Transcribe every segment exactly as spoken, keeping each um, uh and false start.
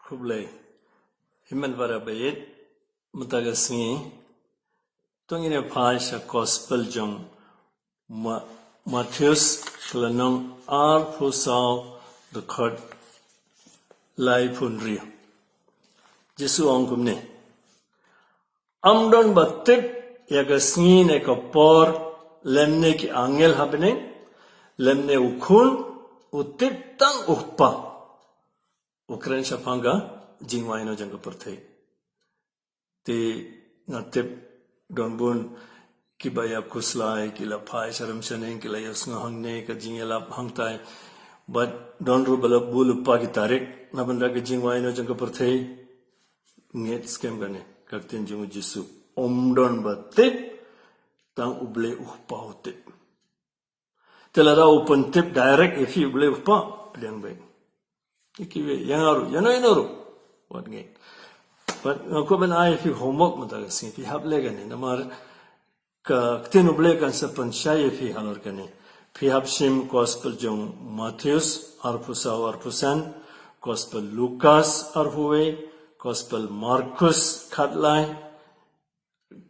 Khublei. Hynmen para baieit, mynta ka sngi to ngin ïa phai sha gospel jong Ma- Mathaios, ka lynnong arphew saw, dkhot laiphew hynriew. Jisu ong kumne: Ym don ba tip ïa ka sngi ne ka por, lymne ki angel ha bneng, lymne u Khun, u tip tang u Kpa, u kren shaphang ka jingwaino jong ka pyrthei. Te nga tip don bun kiba ïa khuslai, ki la phai sha rum sha neng, ki la ïa sngew hangne ka jingïalap hangtai. Bad don ruh ba la buh lypa ki tarik na bynta ka jingwaino jong ka pyrthei. Ngeit skhem kane ka ktien jong u Jisu: Ym don ba tip, tang U Blei u Kpa u tip. Te lada u pyntip direct ïa phi U Blei u Kpa, pdiang beit. Ïa kiwei, ïa nga ruh, ïano ïano ruh, wat ngeit. Bad nga kwah ban ai ïa phi homework mynta ka sngi, phi hap leh kane, namar ka ktien U Blei kan sa pynshai ïa phi halor kane. Phi hap shim gospel jong Mathaios arphew saw arphew san, gospel Lukas arphew wei, gospel Markus khatlai,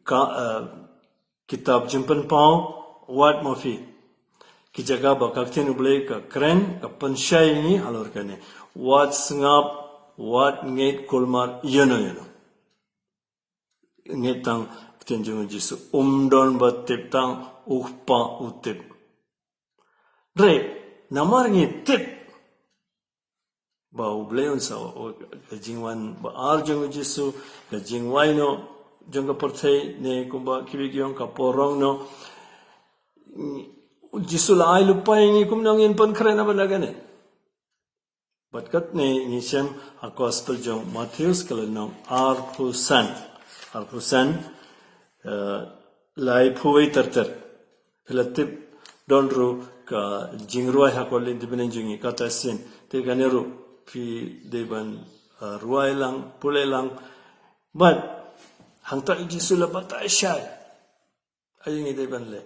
ka, eh, kitab Jingpynpaw, wat mo phi ki jaka ba ka ktien U Blei ka kren, ka pynshai ïa ngi halor kane: Wat sngap, wat ngeit kulmar ïano ïano. Ngeit tang ktien jong u Jisu: Ym don ba tip, tang u Kpa u tip. Re, namar ngi tip ba U Blei un sa, o, ka jingwan ba ar jong u Jisu, ka jingwaino jong ka pyrthei, ne kumba kiwei ki ong ka por rong noh. U Jisu la ai lypa ïa ngi kumno ngin pynkhreh na bynta kane. Bad katne ngi shem ha gospel jong Mathaios ka lynnong arphew san. Arphew san, eh, laiphew wei ter ter. Phi la tip don ruh ka jingrwai ha Khot Leit Bneng jong ngi, kata sien. Te kane ruh phi dei ban, eh, rwai lang, pule lang. Bad hangta u Jisu la batai shai. Aïu ngi dei ban leh?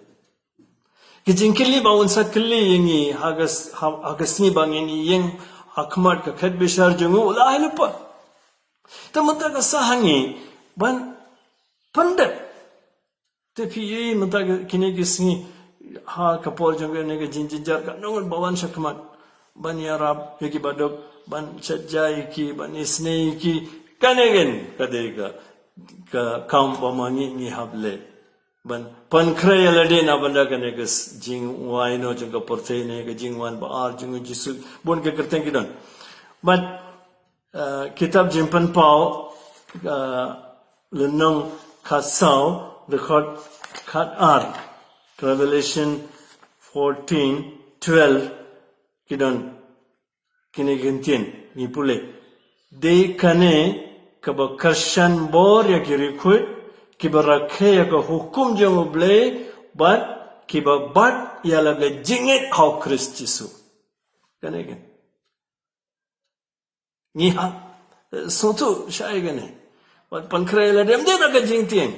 Ki jingkylli ba un sa kylli ïa ngi ha ka s- ha- ha ka sngi ba ngin ïeng ha khmat ka khet bishar jong u, u la ai lypa. Te mynta ka sah ha ngi ban pyndep. Te phi ïohi mynta ka, kine ki sngi, ha ka por jong kane ka jingjynjar, katno ngut ba wan sha khmat ban ïarap ïa ki baduk, ban shet ja ïa ki, ban isynei ïa ki. Kane keiñ ka dei ka, ka kam ba ma ngi ngi hap leh, ban pynkhreh ïa lade na bynta kane ka s- jingwaino jong ka pyrthei, ne ka jingwan ba ar jong u Jisu. Bun ka kyrteng ki don. Bad, eh, kitab Jingpynpaw, eh, lynnong khatsaw, dkhot khatar. Revelation fourteen twelve, ki don kine ki ktien, ngi pule: Dei kane kaba kyrshan bor ïa ki riewkhuid kiba rakhe ïa ka hukum jong U Blei, bad kiba bat ïa la ka jingngeit ha u Khrist Jisu. Kane keiñ. Ngi hap, eh, sngewthuh shai kane. Wat pynkhreh lade, ym dei da ka jingtieng,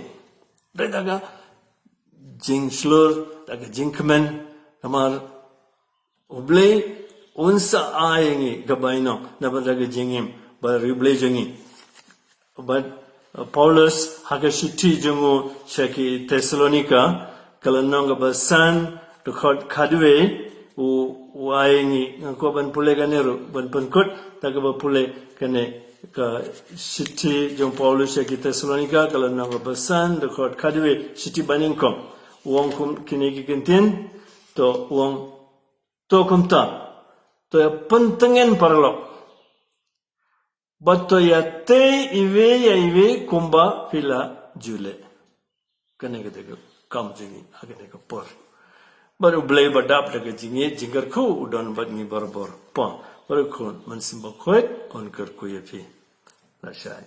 dei da ka jingshlur, da ka jingkmen, namar U Blei un sa ai ïa ngi ka bainong na bynta ka jingim ba riewblei jong ngi. Bad, eh, Paulus ha ka shithi jong u sha ki Thessalonika, ka lynnong kaba san, dkhot khatwei, u, u ai ïa ngi, nga kwah ban pule kane ruh, ban pynkut da kaba pule kane ka shithi jong Paulus sha ki Thessalonika, ka lynnong kaba san, dkhot khatwei, shithi banyngkong. U ong kum kine ki ktien, to u ong, to kumta, to ïa pyntngen paralok, bad to ïa tei iwei ïa iwei kumba phi la ju leh. Kane ka dei ka kam jong ngi ha kane ka por. Bad U Blei ba dap da ka jingngeit jingkyrkhu u don bad ngi barabor. Pa, Bad u Khun, Mynsiem Bakhuid un kyrkhu ïa phi. Lashai.